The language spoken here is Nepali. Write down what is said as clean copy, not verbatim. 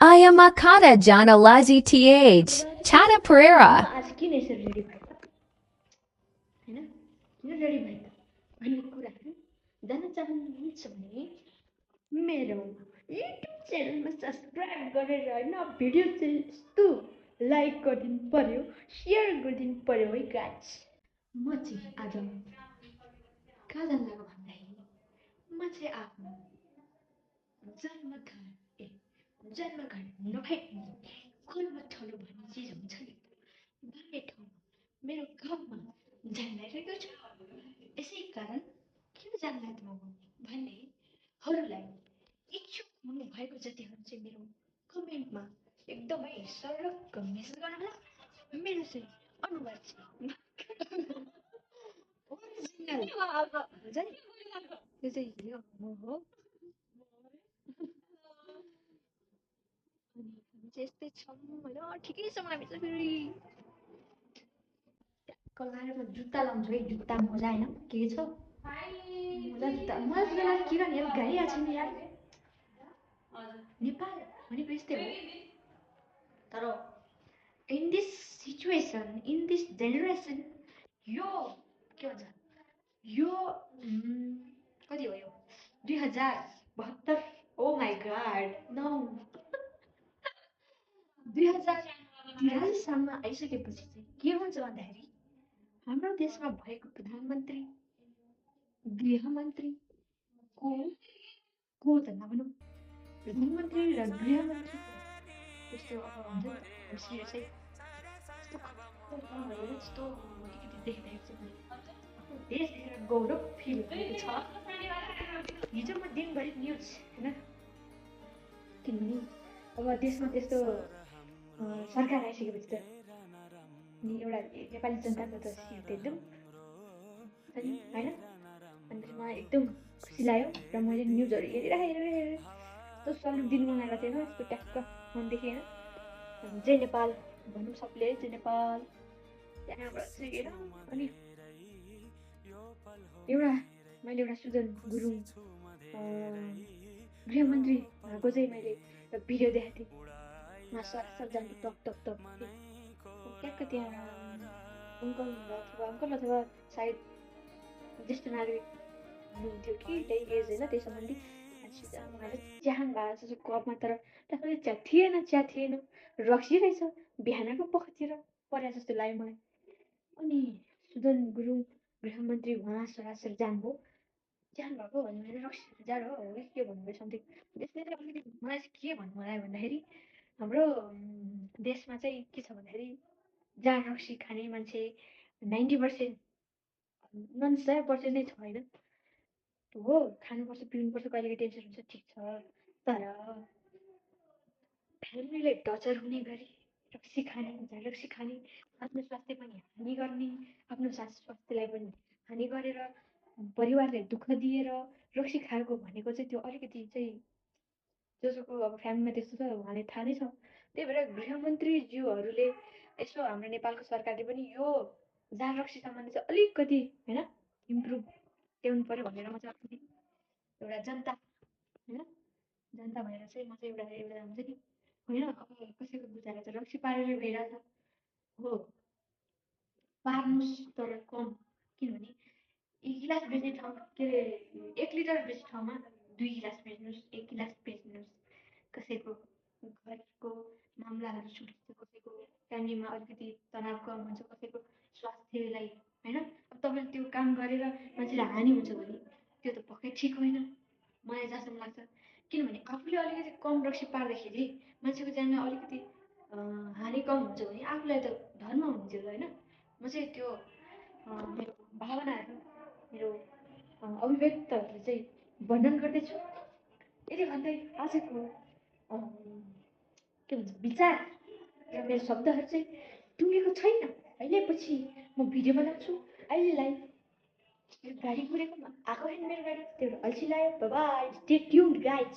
Ayamakata Jana Lazi TH. Chata Pereira. आज किन यसरी रेडी भयो त हैन किन रेडी भयो त भन्ने कुराहरू जान्न चाहनुहुन्छ भने मेरो युट्युब च्यानलमा सब्सक्राइब गरेर होइन भिडियो चाहिँ यस्तो लाइक गरिदिनु पर्यो सेयर गरिदिनु पर्यो है गाइस म चाहिँ आज कहाँ जान लाग्यो भन्दाखेरि म चाहिँ आफ्नो जन्मघर नभए पनि कलमठलो भन्ने चिज हुन्छ नि भन्ने ठाउँमा मेरो गाउँमा जान लागिरहेको छु यसै कारण किन जान लाग्नु भन्नेहरूलाई इच्छुक हुनुभएको जतिहरू चाहिँ मेरो कमेन्टमा एकदमै सरक्क मेसेज गर्नुहोला मेरो चाहिँ अनुहार चाहिँ ओरिजिनल हुन्छ नि त्यो चाहिँ यो हो अनि हामी चाहिँ यस्तै छौँ होइन ठिकै छ मलाई चाहिँ फेरि कलाएर म जुत्ता लाउँछु है जुत्ता मोजा होइन के छ मोजा जुत्ता मलाई जुत्ता लाएर के गर्ने यार गाडी आएको छैन यार नेपाल भनेको यस्तै हो तर in this situation in this generation यो के भन्छ यो कति हो यो 2072 ओ माई गॉड नो 2083 सालमा आइसकेपछि चाहिँ के हुन्छ भन्दाखेरि हाम्रो देशमा भएको प्रधानमन्त्री गृहमन्त्री को त नभनौँ प्रधानमन्त्री र गृहमन्त्री त्यस्तो अब हुन्छ नि त सिरियसै त्यस्तो त्यस्तो अलिकति देख्दाखेरि चाहिँ आफ्नो देश देखेर गौरव फिल भएको छ हिजो म दिनभरि न्युज होइन किनभने अब देशमा त्यस्तो सरकार आइसकेपछि त अनि एउटा नेपाली जनताको त सिट एकदम होइन अनि मलाई एकदम खुसी लाग्यो र मैले न्युजहरू हेरेर यस्तो सल्युट दिनु मन लागेको थिएन यस्तो ट्याक्क मनदेखि होइन जय नेपाल भनौँ सबले जय नेपाल त्यहाँबाट चाहिँ हेर अनि मैले एउटा सुजन गुरुङ गृहमन्त्री भएको चाहिँ मैले भिडियो देखाएको थिएँ उहाँ सरासर जान्थ्यो टक ट्याक्क त्यहाँ अङ्कल अथवा सायद ज्येष्ठ नागरिक हुनुहुन्थ्यो कि त्यही एज होइन त्यही सम्बन्धी उहाँले चिया भएको छ कपमा तर त्यसमा चिया थिएन रक्सी रहेछ बिहानको पखतिर परे जस्तो लाग्यो मलाई अनि सुजन गुरुङ गृहमन्त्री उहाँ सरासर जानुभएको भन्नु होइन रक्सी जार हो के भन्नुभयो समथिङ त्यसले चाहिँ अलिकति मलाई चाहिँ के भन्नु मलाई भन्दाखेरि हाम्रो देशमा चाहिँ के छ भन्दाखेरि जार रक्सी खाने मान्छे 90% 99% नै छ होइन हो खानुपर्छ पिउनुपर्छ कहिलेको टेन्सन हुन्छ ठिक छ तर फ्यामिलीलाई टर्चर हुने गरी रक्सी खाने आफ्नो स्वास्थ्य पनि हानि गर्ने आफ्नो स्वास्थ्यलाई पनि हानि गरेर परिवारलाई दुःख दिएर रक्सी खाएको भनेको चाहिँ त्यो अलिकति चाहिँ जसको अब फ्यामिलीमा त्यस्तो छ उहाँले थाहा नै छ त्यही भएर गृहमन्त्रीज्यूहरूले यसो हाम्रो नेपालको सरकारले पनि यो जार रक्सी सम्बन्धी चाहिँ अलिकति होइन इम्प्रुभ ल्याउनु पऱ्यो भनेर म चाहिँ अलिकति एउटा जनता होइन जनता भएर चाहिँ म चाहिँ एउटा हुन्छ नि होइन अब कसैको बुझाएर चाहिँ रक्सी पारेर भइरहेछ हो पार्नुहोस् तर कम किनभने 1 गिलास बेच्ने ठाउँमा के अरे 1 लिटर बेच्ने ठाउँमा 2 गिलास बेच्नुहोस् 1 गिलास बेच्नुहोस् कसैको घरको मामलाहरू छुट्छ कसैको फ्यामिलीमा अलिकति तनाव कम हुन्छ कसैको स्वास्थ्यलाई होइन अब तपाईँले त्यो काम गरेर मान्छेलाई हानि हुन्छ भने त्यो त पक्कै ठिक होइन मलाई जहाँसम्म लाग्छ किनभने आफूले अलिकति कम रक्सी पार्दाखेरि मान्छेको ज्यानलाई अलिकति हानि कम हुन्छ भने आफूलाई त धर्म हुन्थ्यो होइन म चाहिँ त्यो मेरो भावनाहरू मेरो अभिव्यक्तहरू चाहिँ वर्णन गर्दैछु यति भन्दै आजको के भन्छ विचार र मेरो शब्दहरू चाहिँ टुङ्गेको छैन अहिलेपछि म भिडियो बनाउँछु अहिलेलाई गाडी कुरेको आएको होइन मेरो गाडी त्यो अल्छी लाग्यो बाई स्टे ट्युन्ड गाइज